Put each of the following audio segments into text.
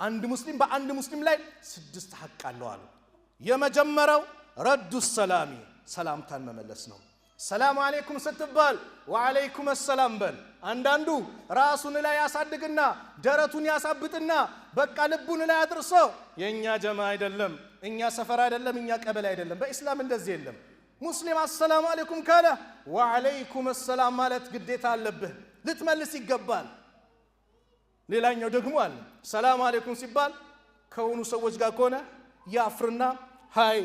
አንድ ሙስሊም በአንድ ሙስሊም ላይ ስድስት ሐቅ አለው አሉ። የመጀመሪያው رد السلام ሰላምታን መመለስ ነው። ሰላም አለይኩም ስትባል ወዓለይኩም ሰላም በል። አንዳንዱ ራሱን ላይ ያሳድግና ደረቱን ያሳብጥና በቃ ልቡን ላይ አድርሶ የእኛ ጀማ አይደለም፣ እኛ ሰፈር አይደለም፣ እኛ ቀበሌ አይደለም። በኢስላም እንደዚህ የለም። ሙስሊም አሰላሙ አለይኩም ካለ ወዓለይኩም ሰላም ማለት ግዴታ አለብህ፣ ልትመልስ ይገባል። ሌላኛው ደግሞ አለ፣ ሰላም አለይኩም ሲባል ከሆኑ ሰዎች ጋር ከሆነ ያፍርና "Hi፣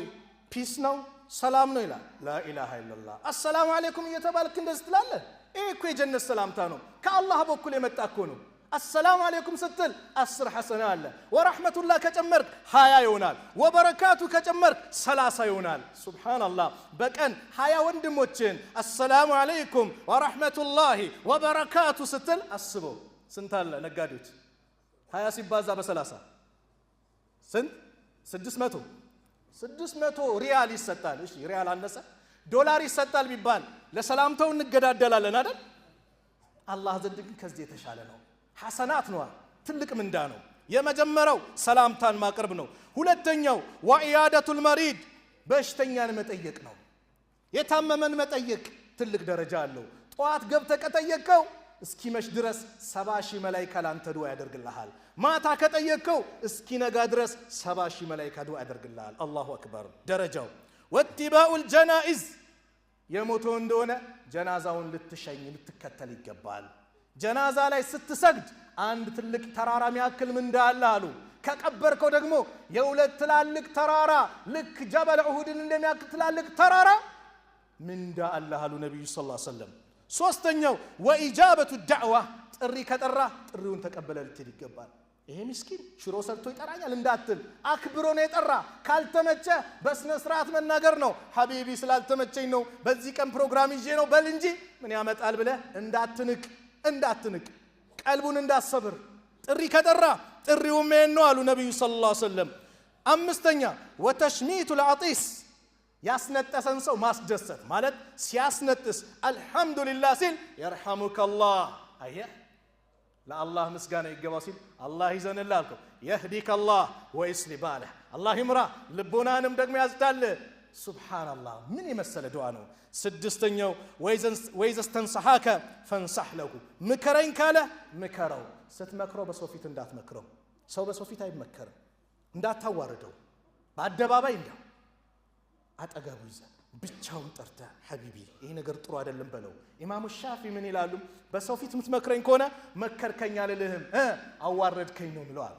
peace ነው፣ ሰላም ነው" ይላል። لا إله إلا الله። አሰላሙ አለይኩም እየተባልክ እንደዚህ ትላለህ? ይህ እኮ የጀነት ሰላምታ ነው። ከአላህ በኩል የመጣ እኮ ነው። አሰላሙ አለይኩም ስትል 10 ሐሰና አለ። ወረሕመቱላህ ከጨመርክ 20 ይሆናል። ወበረካቱ ከጨመርክ 30 ይሆናል። ሱብሓነላህ። በቀን 20 ወንድሞችን አሰላሙ አለይኩም ወረሕመቱላሂ ወበረካቱ ስትል አስበው። ስንት አለ ነጋዴዎች? 20 ሲባዛ በ30 ስንት? 600። 600 ሪያል ይሰጣል። እሺ፣ ሪያል አነሰ፣ ዶላር ይሰጣል ቢባል ለሰላምታው እንገዳደላለን አይደል? አላህ ዘንድ ግን ከዚህ የተሻለ ነው። ሐሰናት ነዋ፣ ትልቅ ምንዳ ነው። የመጀመሪያው ሰላምታን ማቅረብ ነው። ሁለተኛው وعيادة المريض በሽተኛን መጠየቅ ነው። የታመመን መጠየቅ ትልቅ ደረጃ አለው። ጠዋት ገብተህ ከጠየቅከው እስኪመሽ ድረስ 70,000 መላይካ ላንተ ዱዓ ያደርግልሃል። ማታ ከጠየቅከው እስኪነጋ ድረስ 70,000 መላይካ ዱዓ ያደርግልሃል። الله أكبر ደረጃው። واتباع الجنائز የሞተው እንደሆነ ጀናዛውን ልትሸኝ፣ ልትከተል ይገባል። ጀናዛ ላይ ስትሰግድ አንድ ትልቅ ተራራ ሚያክል ምንዳ አለ አሉ። ከቀበርከው ደግሞ የሁለት ትላልቅ ተራራ፣ ልክ ጀበል ኡሁድን እንደሚያክል ትላልቅ ተራራ ምንዳ አለ አሉ ነቢዩ صلى الله عليه وسلم። ሶስተኛው وإجابة الدعوة ጥሪ ከጠራ ጥሪውን ተቀብለህ ልትሄድ ይገባል። ይሄ ምስኪን ሽሮ ሰርቶ ይጠራኛል እንዳትል፣ አክብሮ ነው የጠራ። ካልተመቸ በስነ ስርዓት መናገር ነው። حبيبي፣ ስላልተመቸኝ ነው፣ በዚህ ቀን ፕሮግራም ይዤ ነው በል እንጂ ምን ያመጣል ብለህ እንዳትንቅ እንዳትንቅ፣ ቀልቡን እንዳትሰብር። ጥሪ ከጠራ ጥሪውም ይሄን ነው አሉ ነቢዩ صلى الله عليه وسلم። አምስተኛ وتشميت العاطس ያስነጠሰን ሰው ማስደሰት፣ ማለት ሲያስነጥስ አልሐምዱሊላህ ሲል يرحمك الله፣ አየህ፣ ለአላህ ምስጋና ይገባው ሲል አላህ ይዘንልህ አልከው። يهديك الله ويصلح بالك አላህ ይምራ ልቦናንም ደግሞ ያዝዳል። ሱብሓነላህ፣ ምን የመሰለ ዱዓ ነው። ስድስተኛው وإذا استنصحك فانصح له ምከረኝ ካለ ምከረው። ስትመክረው በሰው ፊት እንዳትመክረው። ሰው በሰው ፊት አይመከርም። እንዳታዋርደው በአደባባይ፣ እንዳው አጠገቡ ይዘህ ብቻውን ጠርተህ حبيبي፣ ይሄ ነገር ጥሩ አይደለም በለው። ኢማሙ ሻፊ ምን ይላሉ? በሰው ፊት የምትመክረኝ ከሆነ መከርከኝ አልልህም፣ አዋረድከኝ ነው ምለዋል።